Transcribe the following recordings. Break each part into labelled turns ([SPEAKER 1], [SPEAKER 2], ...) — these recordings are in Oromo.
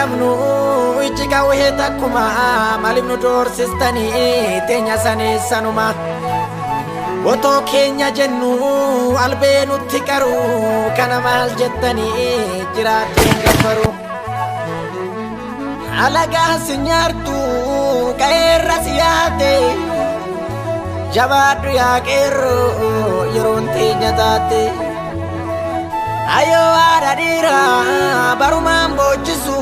[SPEAKER 1] qabnu ijji qawwee takkuma maaliif nu doorsistanii teenya saneessanuma. Otoo keenya jennu albee nutti qaru kana maal jettanii jiraachuun gabbaru. Alagaa si nyaartu qeerra si yaate jabaadhu yaa qeerroo yeroon teenya taate. Ayoo haadha dhiiraa barumaan boochisu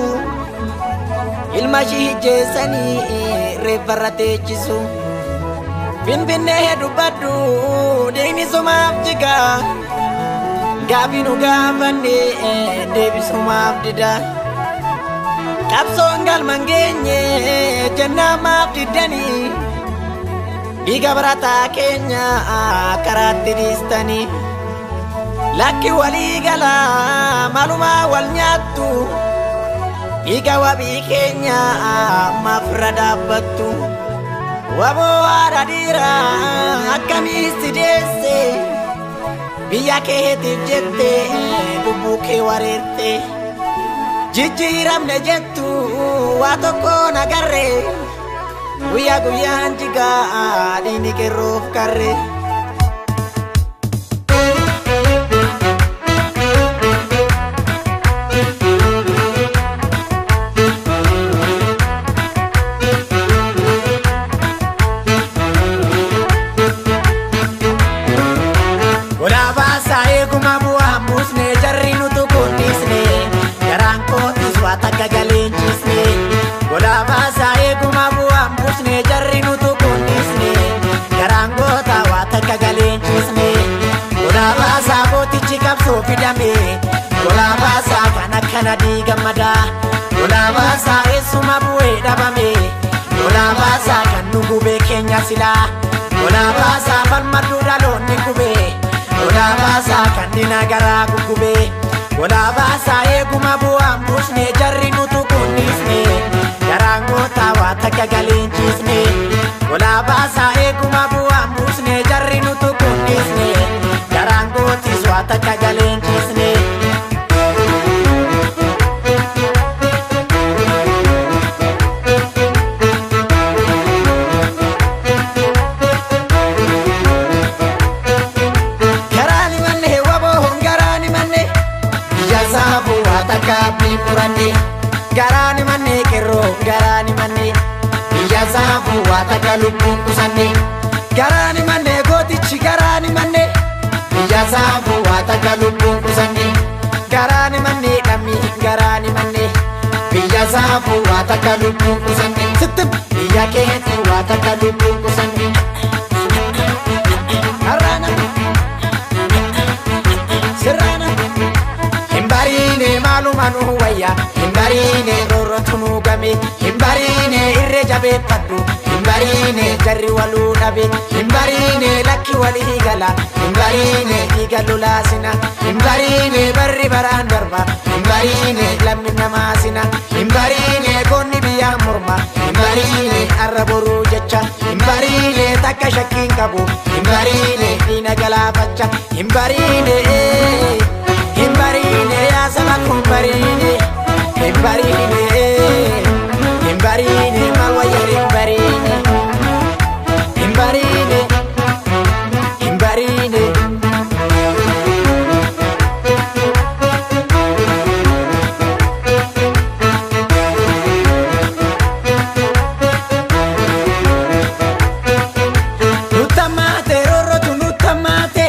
[SPEAKER 1] ilma ishii hijjeessanii reeffarra teechisu. Finfinnee dubbadhu dhiigni sumaaf jiga gaaffii nu gaafanne deebisumaaf dida. Qabsoon galma hin geenye jennaan maaf diddanii dhiiga barataa keenya karaatti dhiistanii. Lakki walii galaa maalumaa wal nyaattu dhiiga wabii keenya maaf irra dhaabbattu. Waboo haadha dhiiraa akkamii si deesse biyya keetiif jette lubbuu kee wareerte. Jijjiiramne jettu waa tokko nagarre guyyaa guyyaan jigaa dhiigni qeerroof karre. Eeguma bu'aa buusne jarri nutu kunisne garaan kootis waa takka galeenchisne. Golaa baasaa eeguma bu'aa buusne jarri nutu kunisne garaan goota waa takka galeenchisne. Golaa baasaa gootichi qabsoo fidame golaa baasaa kan akkana diigamada golaa baasaa eessuma bu'ee dhabame golaa baasaa kan nu gubee keenya silaa golaa baasaa falmaduu dhaloonni gubee. Golaa baasaa kan diina garaa guggubee golaa baasaa eeguma bu'aan buusne jarri nutu kunisne garaan gootaa waa takka galeenchisne. Golaa baasaa eeguma bu'aan buusne jarri nutu kunisne garaan gootis waa takka galeenchisne. Garaani manne qeerroo garaani manne biyya saafuu waa takka lubbuun qusanne. Garaani manne gootichi garaani manne biyya saafuu waa takka lubbuun qusanne. Garaani manne dhammi garaani manne biyya saafuu waa takka lubbuun qusanne. Sitti biyya keetii waa takka lubbuun qusanne. Har'aana sirraana. Hin bariine maaluma nu wayya hin bariine roorrotu nu game hin bariine irree jabeeffadhu hin bariine jarri waluu dhabe hin bariine lakki walii gala hin bariine dhiiga lolaasina hin bariine barri baraan darba hin bariine lammi namaasina hin bariine goonni biyyaa morma hin bariine arra boruu jecha hin bariine takka shakkiin qabu hin bariine diina galaafacha hin bariine. Hin bariine yaa saba kun bariine hin bariine hin bariine maal wayyaa hin bariine hin bariine hin bariine. Nuttamaate roorrotu nuttamaate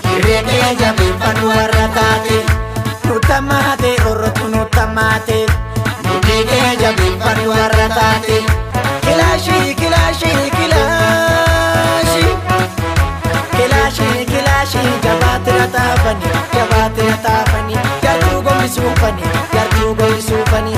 [SPEAKER 1] hirree keenya jabeeffadhu warra taate. Nuttamaate roorrotu nuttamaate mudhii keenya jabeeffadhu warra taate. Kilaashii kilaashii kilaashii kilaashii kilaashii jabaatira taafani jabaatira taafani jartuu gombisuufani jartuu gombisuufani.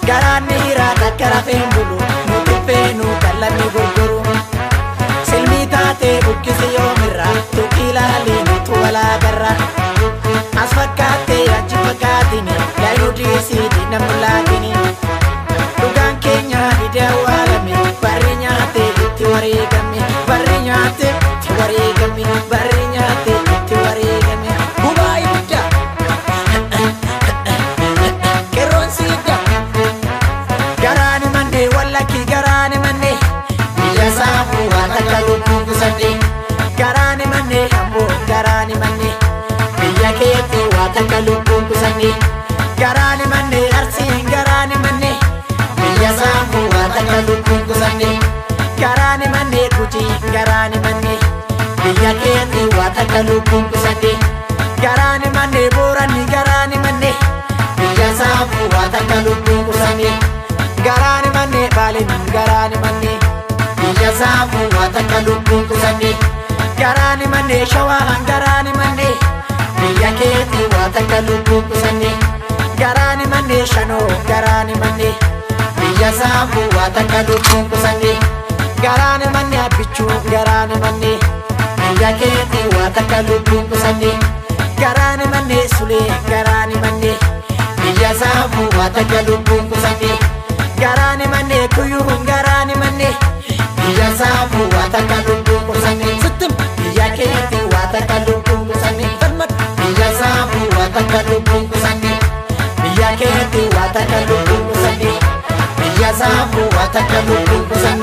[SPEAKER 1] Garaan dhiiraa takka rafeen bulu nuti feenu kallanni gurguru. Silmii taatee buqqisi yoomirra tuqii ilaalii nutu walaagarra. As fakkaattee achi fakkaatini laayinuu dhiisiiti namni laatini. Dhugaan keenya didee awwaalame barri nyaatee itti wareegame. nyaatte itti wareegame, barri nyaatte itti wareegame. Gubaa ibidda qeerroon siidda. Garaani mannee wallakki garaani mannee, biyya saafuu waan takka lubbuun kusanne. Garaani mannee hamboo garaani mannee, biyya keetti waa takka lubbuun kusanne. Garaani mannee arsiin garaani mannee, biyya saafuu waa takka lubbuun kusanne. Garaani mannee gujii garaani mannee, biyya keetti waa takka lubbuun kusanne. Garaani mannee booranni garaani mannee, biyya saafuu waa takka lubbuun kusanne. Garaani mannee baaleen garaani mannee, biyya saafuu waa takka lubbuun kusanne. Garaani mannee shawaan garaani mannee, biyya keetti waa takka lubbuun kusanne. Garaani mannee shanoo garaani mannee, biyya saafuu waa takka lubbuun kusanne. Garaani mannee abbichuu garaani mannee, biyya keetti waa takka lubbuun kusanne. Garaani mannee sulee garaani mannee, biyya saafuu waa takka lubbuun kusanne. Garaani mannee kuyyuun garaani mannee, biyya saafuu waa takka lubbuun kusanne. Sittim biyya keetti waa takka lubbuun kusanne. Falmatu biyya saafuu waa takka lubbuun kusanne. Biyya keetti waa takka lubbuun kusanne. Biyya saafuu waa takka lubbuun kusanne.